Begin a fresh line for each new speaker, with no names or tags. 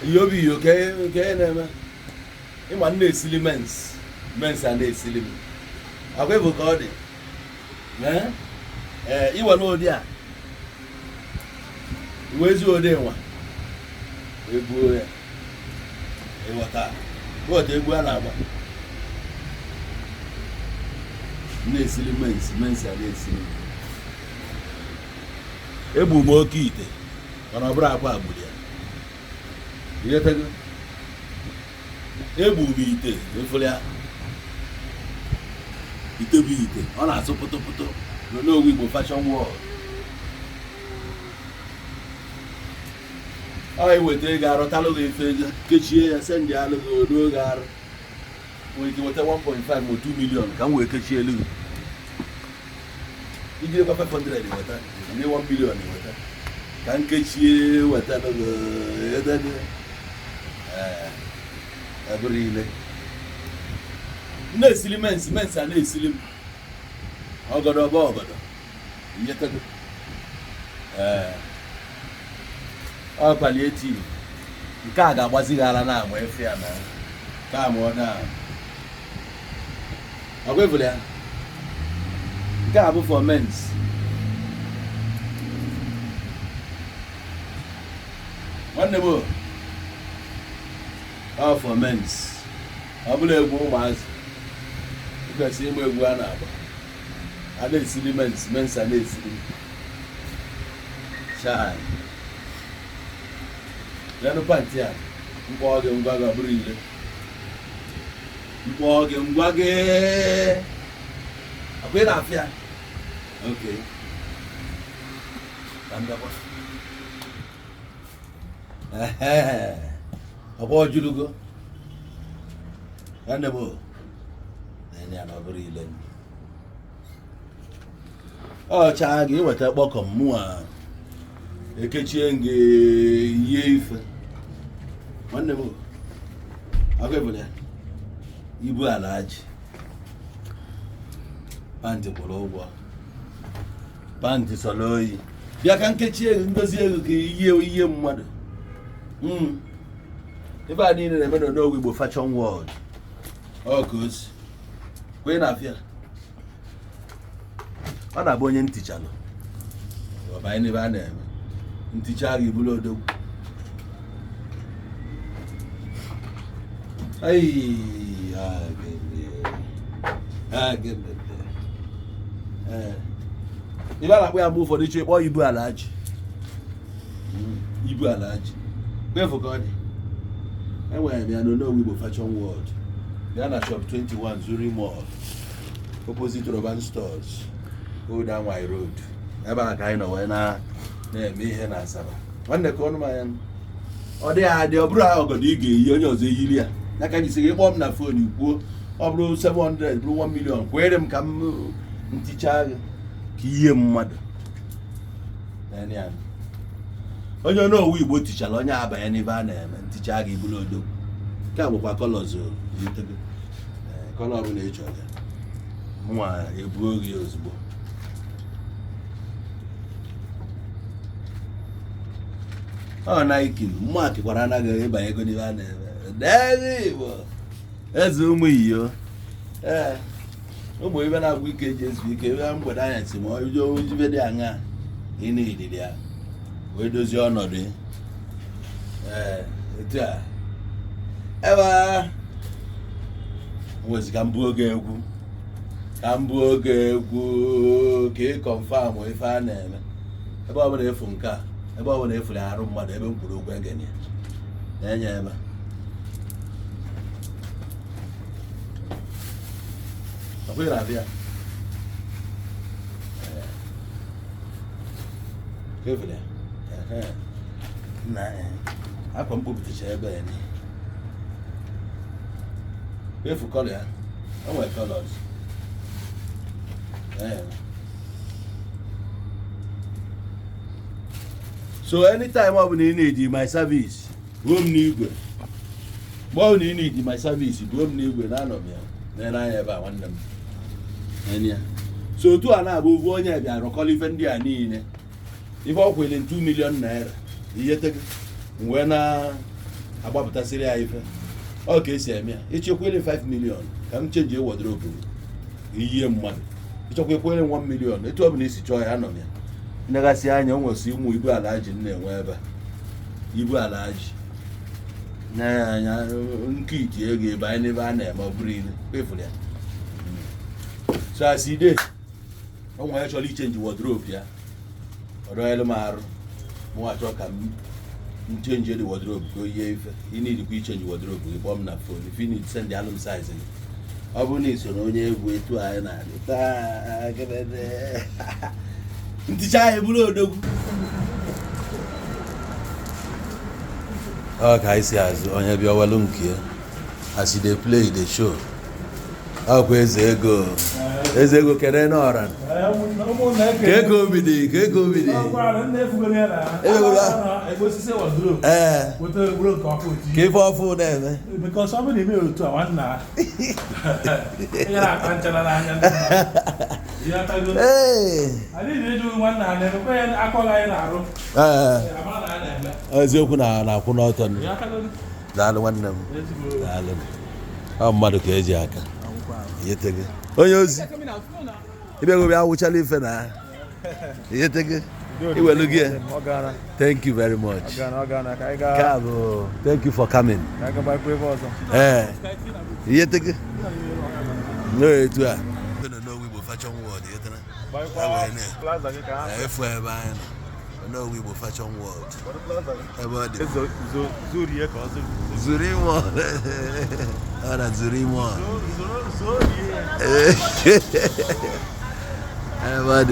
Ihe obi iyo ka ihe na-eme ịma m na-esili mens mens a na-esili m agwa bụ ka ọ dị. Ee, iwere ụdị a wezi ụdị nwa ebuo ya, ịghọta ịghọta egwu a na-agba m na-esili mens mens a na-esili m. Egbu m oke ite, mana ọ bụrụ akwa agburu ya. Ịghọtago? Egbu m ite efere ya, ite bụ ite, ọ na-asụ pụtụpụtụ n'Onowu Igbo Fashion World. Ọ eweta ego arụtalụ gị ife, ego kechie ya, send alụ gị oruo gị arụ. Nwere ike weta 1.5 ma 2 million ka m wee kechie elu gị. Ijirikwa 500 weta ndị 1 million weta ka m kechie weta gị. Ee, ebụrụ ile m na-esili mens mens a na-esili m ọgọdọ ọba ọgọdọ inyetego. Ee, ọ palliative nke a ga-agbazi gị ara na ama efe ya na ka mụọ na ọgwa evụrụ ya. Nke a bụ for mens. Nwanne m o, ọ for mens, ọ bụla egwu ụmụazị. Ị kwesịrị ịgba egwu a na-agba, a na-esili mens mens a na-esili chai. Lenụ pant a mkpọ gị ngwa gị, ọ bụrụ ile mkpọ gị ngwa gị ọkwa ị na-afịa. Okay, ka m bịakwa. Ehe, ọkwa ọjụrụgo nwanne m o. Na-enye ya na ọ bụrụ ile ọcha gị iweta kpọkọm mụa ekechie gị ihe ife. Nwanne m o, ọkwa ịbụrụ ya ibu ala ji pant kwụrụ ụgwọ, pant sọrọ oyi. Bịa ka nkechi ego ngozi ego ka ihe ihe mmadụ. Ife a niile na-eme n'Onowu Igbo Fashion World. Ọ ka o si kwe na afịa ọ na-abụ onye ntichalụ ọbanye n'ebe a na-eme nticha gị bụrụ odogwu. Ai, agede, agede. Ee, ibe a na-akpọ ya mgbe ụfọdụ iche kpọọ ibu ala ji, ibu ala ji kpefu ka ọ dị. Enwere m ya n'Onowu Igbo Fashion World. Bịa na shop 21 Zuri Mall, opposite Roban Stores, Old Anwai Road. Ebe a ka anyị nọ wee na-eme ihe na Asaba. Nwanne, ka ọnụ m anya ọ dịghị adị, ọ bụrụ ọgọdọ ị ga-eyi onye ọzọ eyiri ya ya ka jisi gị kpọọ m na phone kwuo, ọ bụrụ 700, bụrụ 1 million, kwere m ka m ntichaa gị ka ihe mmadụ. Naanị ya. Onye Onowu Igbo tichara onye abanye n'ebe a na-eme nticha gị bụrụ odogwu. Nke a bụkwa colours itego colour ọbụla ị chọrọ ya, mụnwa ebuo gị ozugbo. Ọ Nike mma kekwara anaghị ịbanye ego n'ebe a na-eme. Dere Igbo eze ụmụ iyo. Ee, ụmụ ibe na-agwụ ike eji ezu ike ebe mgbede anyasị, ma ibe dị aṅa ị na-eriri ya wee dozie ọnọdụ ya. Ee, etu a ebe a nwezi ka mbụ oge egwu, ka mbụ oge egwu ka ị confirm ife a na-eme. Ebe ọ bụla efu nke a, ebe ọ bụla efuru arụ mmadụ, ebe m kwuru okwu egene ya na-enye ebe ọkwa ị na-abịa. Ee. Ka efere ya. Ehe. Nna, ee. Akwa mkpopụtacha ebe a ni efu colour ya, o nwere colours. Ee. So anytime ọ bụla ị need my service, buo m n'igwe. Mgbe ọ bụla ị need my service, buo m n'igwe na anọ m ya na-ere anya ebe a. Nwanne m, na-enye ya. So otu a na-abụ ovu onye bịa rụkọrọ ife ndị a niile, ife ọ kwere 2 million naira ihe tego wee na Agbapụtasịrị ya ife ọ ka esi eme ya. Ịchekwa 5 million ka m change wardrobe m, iyie mmadụ. Ịchọkwa ekwere 1 million, etu ọ bụla isi chọọ ya, anọ m ya. Nnegasị anya, o nwesị ụmụ ibu ala ji m na-enwe ebe a. Ibu ala ji na anya nke iti ego ebe anyị n'ebe a na-eme, ọ bụrụ ile kpefuru ya. So as e dey, o nwere chọrọ ichange wardrobe ya, ọ dọnyere m arụ mụ achọ ka m m change the wardrobe ka o yie ife. Ị need kwa ichange wardrobe gị, kpọọ m na phone. If you need, send alụm size gị. Ọ bụrụ na ị so na onye egwu etu anyị na-adị taa gịnị, nticha anyị bụrụ odogwu. Ọ ka anyị si azụ onye bịa welu nke ya. As you dey play, you dey show. Ọkwa eze ego, eze ego kene n'ọra ka ego obi dị, ka ego obi dị. Ee, ka ife ọfụ na-eme.
Because ọ bụrụ na ime otu a, nwanna, ị na-akpa nchara n'anya ndị mmadụ. Ịghọtago?
Ee.
Anyị na-eju nwanna ha na-emekwa ya akọghị anyị na-arụ.
Ee.
Amara na a na-eme.
Eziokwu na na-akwụ n'ọtọ nụ.
Ịghọtago?
Daalụ nwanne m.
Ezigbo.
Daalụ. Ọ mmadụ ka eji aka ihetego onye ozi ịbịago bịa wụchala ife na ihetego iwelu gị ya.
Ọ gara.
Thank you very much.
Ọ gara, ọ gara, ka anyị
Nke
gaa.
a bụ thank you for coming.
Ka anyị gaba ebe ọzọ.
Ee, ihetego n'etu a n'Onowu Igbo Fashion World, ihetara.
Plaza gị ka ha
Efu ebe anyị nọ, Onowu Igbo Fashion World, ebe ọ dị.
Zurie ka ọ zuru.
Zuru ime ọ na zuru ime ọ
Zurie.
ebe ọ dị.